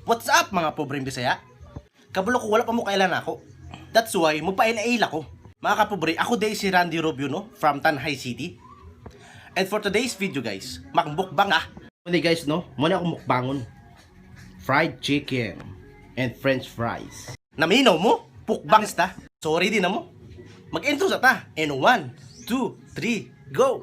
What's up, mga pobreng Bisaya? Kabalo ko wala pa mo kailan ako. That's why magpaila-ila ko. Mga kapobre, ako day si Randy Rubio, no, from Tanjay City. And for today's video, guys, magmukbang ah. Muna guys, no, muna ako mukbangon. Fried chicken and french fries. Naminaw mo? Pukbang sta. Sorry din na mo. Mag-intro sa ta. And 1, 2, 3, go!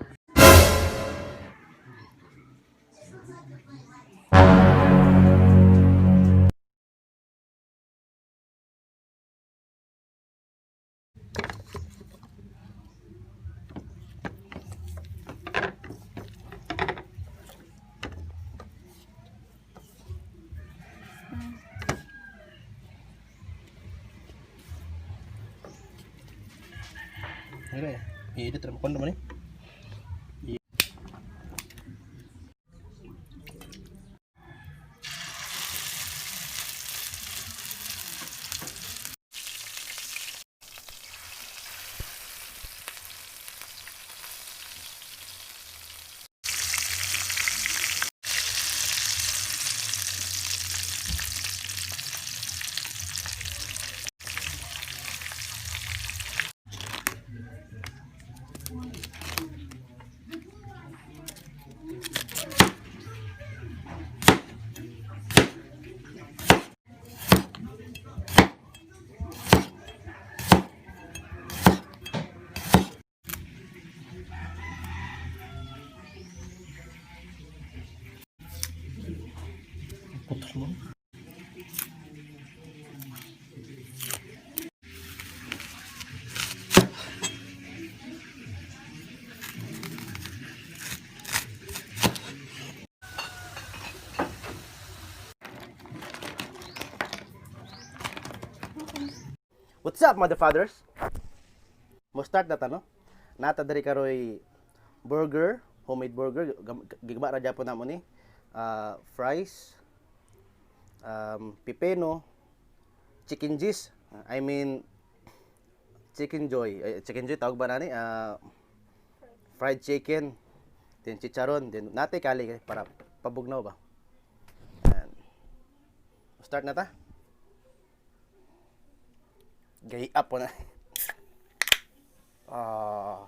Mira, i-edit ra mo kono man eh. Putok mo. What's up, mother fathers? Mo start na ta, no? Nata diri karoy burger, homemade burger, gigma ra gyapon namo ni. Fries, pipeno, chicken cheese. I mean chicken joy. Eh, chicken joy tawag ba nani? Fried chicken, then chicharon, then nate kali para pabugnaw ba. Ayan. Start na ta. Gay up po na. Ah.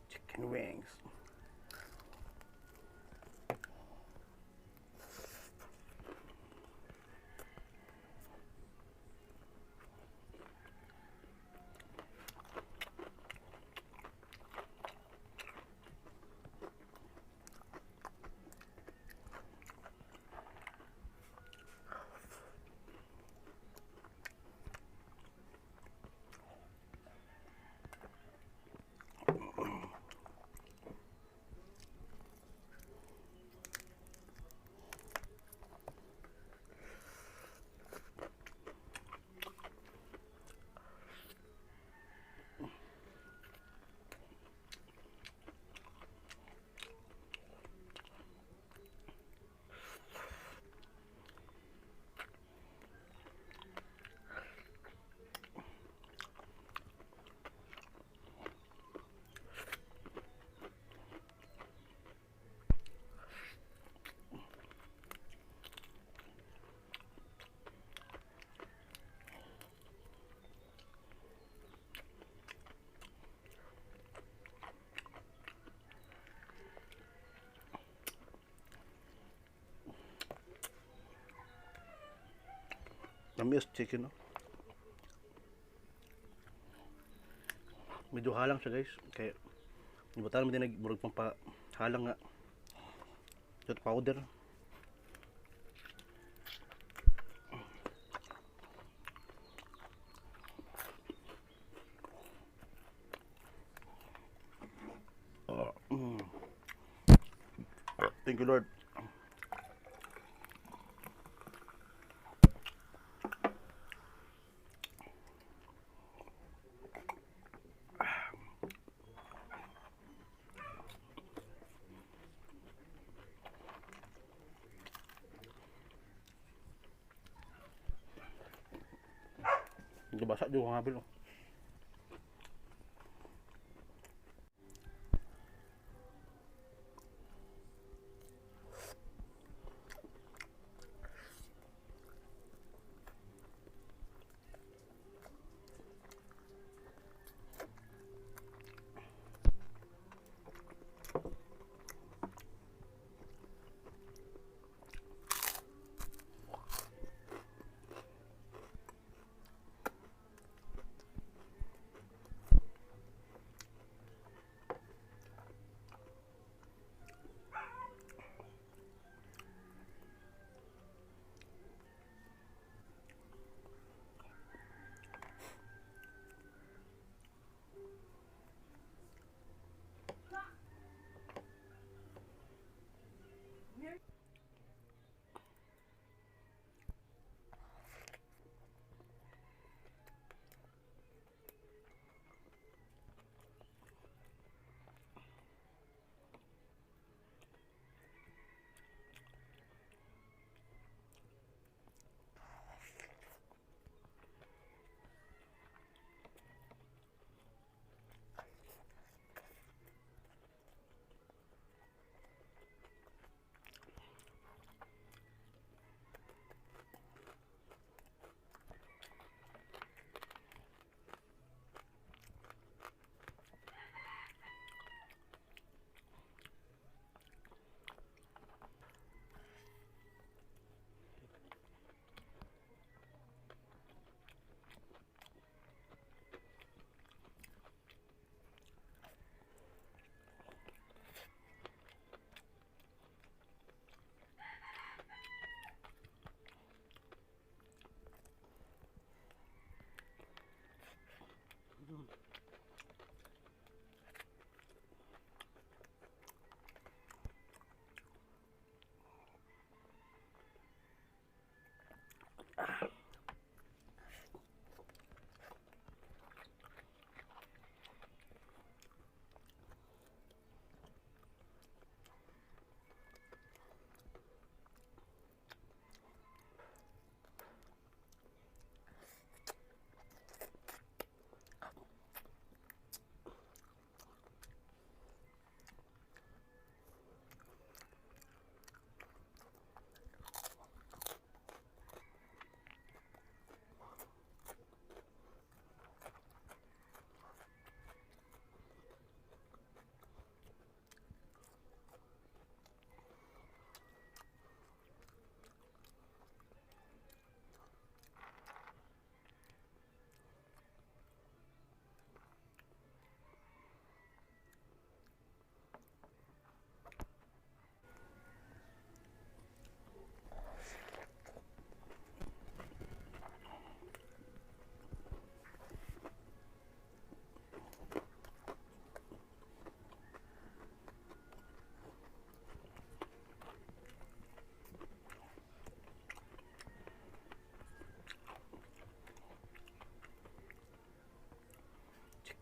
Chicken wings. Tamis chicken, no? Medyo halang siya, guys. Kaya ibutan mo din nagburog pang pa halang nga. Ito powder. Oh. Thank you, Lord. Basa juga ngambil oh.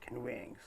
Chicken wings.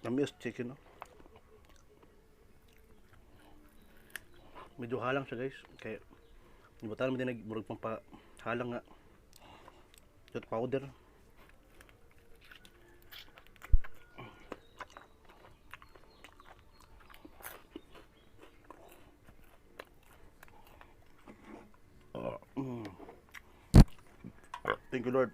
Tamis chicken, no? Medyo halang siya, guys. Kaya ibutan mo din nagburog pang pahalang nga tooth powder. Oh. Thank you, Lord.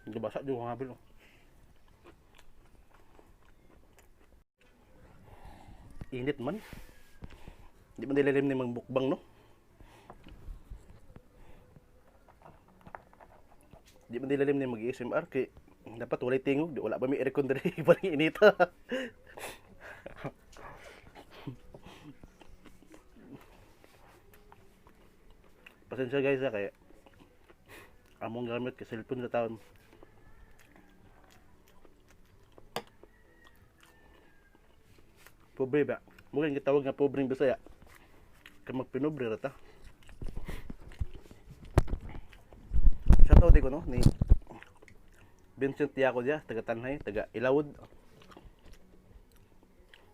Medyo basa yung habil, oh. Init man. Hindi man nilalim ni magbukbang, no? Di man nilalim ni mag-ASMR kay dapat walay tingog, di wala ba may aircon diri parang inita. Pasensya guys ha, kaya among gamit kay cellphone sa taon. Pobre ba? Mugay gitawag nga pobreng Bisaya. Kay magpinobre ra ta. Shoutout ko no ni Vincent Tiaco dia, taga Tanhay, taga Ilawod.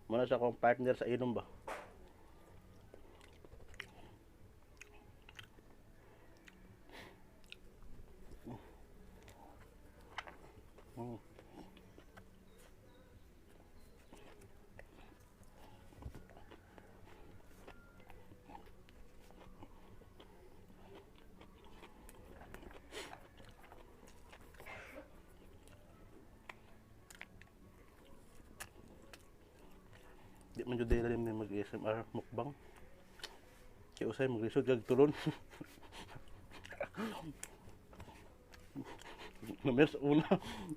Muna sa akong partner sa inom ba. Di man jud dili ni mag-ASMR mukbang. Kay usay maglisod kag tulon. Namir sa una.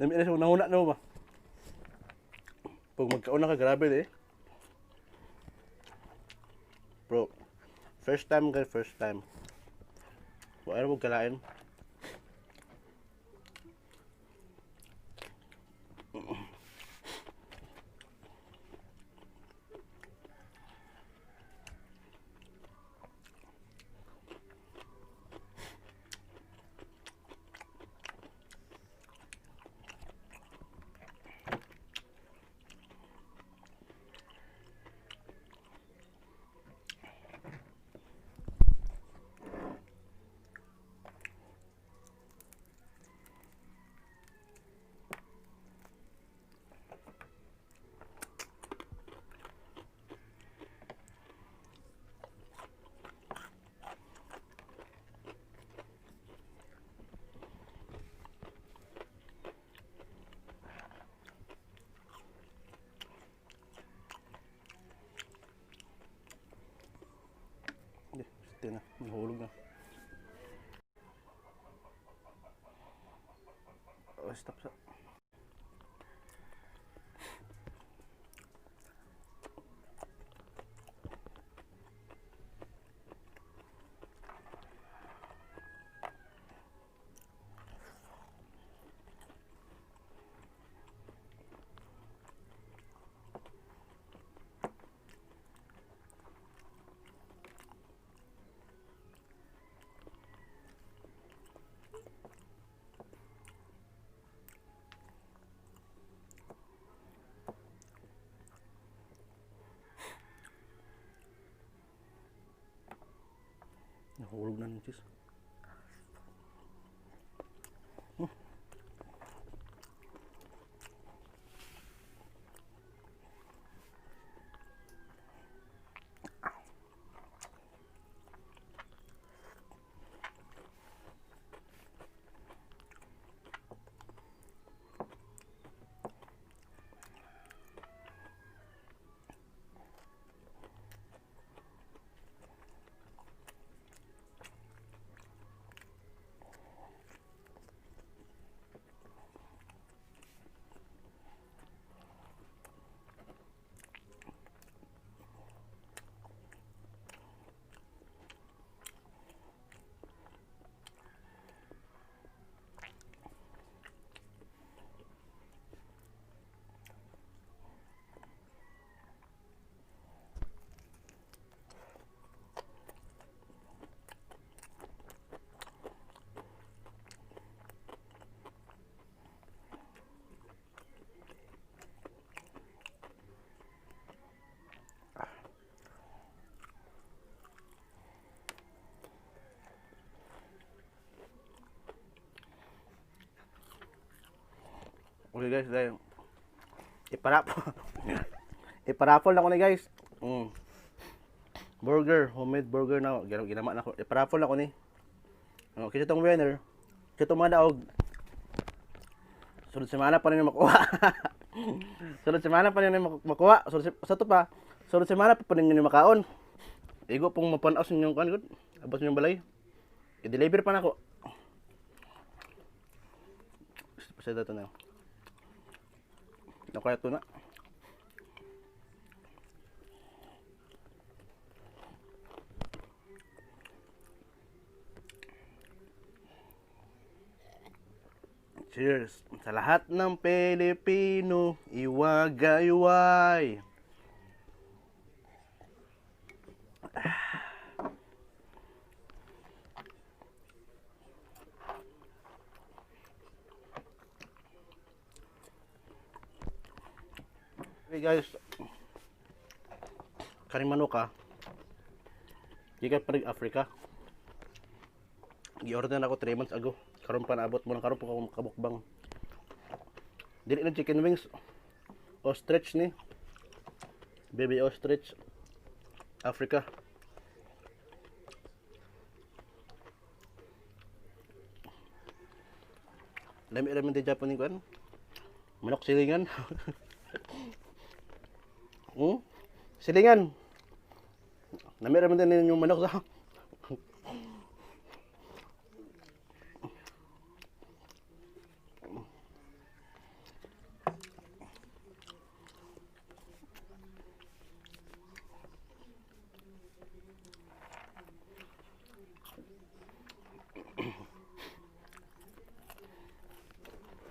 Namir sa una una no ba. Pag magkauna ka grabe eh. Bro, first time kay first time. Wala mo kalain. Hindi, ito na. Nahulog na. Oh, stop sa. Nahulog na ng cheese. Okay guys, dahil iparapol na ko ni guys. Burger, homemade burger na ginama na ko. Iparapol na ko ni. Ano, kita tong winner. Kita tong mga daog. Sunod semana pa rin makuha. Sunod semana pa rin makuha. Sunod sa to pa. Sunod semana pa rin makaon. Igo pong mapanaw sa inyong kuan gud. Abot inyong balay. I-deliver pa nako. Pasada to na. Nakaya to na. Cheers! Sa lahat ng Pilipino, iwagayway! Okay guys, kaning manok ah, gikan pa Africa. Gi-order na ako 3 months ago. Karon pa naabot mo na karon pa ako makabukbang. Dili na chicken wings. Ostrich ni. Baby ostrich. Africa. Lami-lami din Japan ni kuan. Manok silingan. Silingan. Lami-lami din yung manok sa.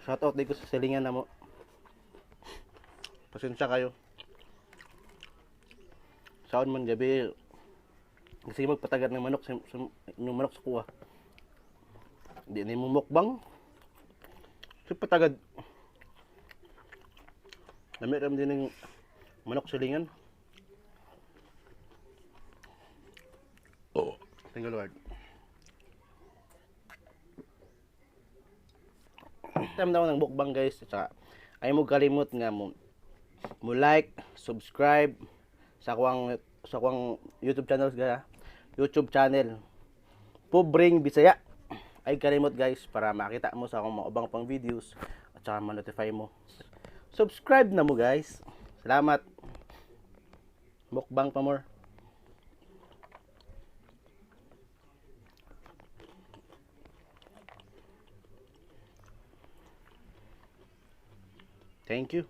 Shoutout din ko sa silingan na mo. Pasensya kayo. Saan man gabi kasi magpatagad ng manok sa inyong manok sa kuha. Hindi na mo mukbang. Kasi patagad. Lami-ram din ng manok silingan. Oh, thank you Lord. Time daw ng mukbang guys. At ay mo kalimot nga mo like, subscribe sa kuwang YouTube channel guys. YouTube channel Pobreng Bisaya. Ay kalimot guys para makita mo sa akong mga ubang pang videos at saka ma-notify mo. Subscribe na mo guys. Salamat. Mukbang pa more. Thank you.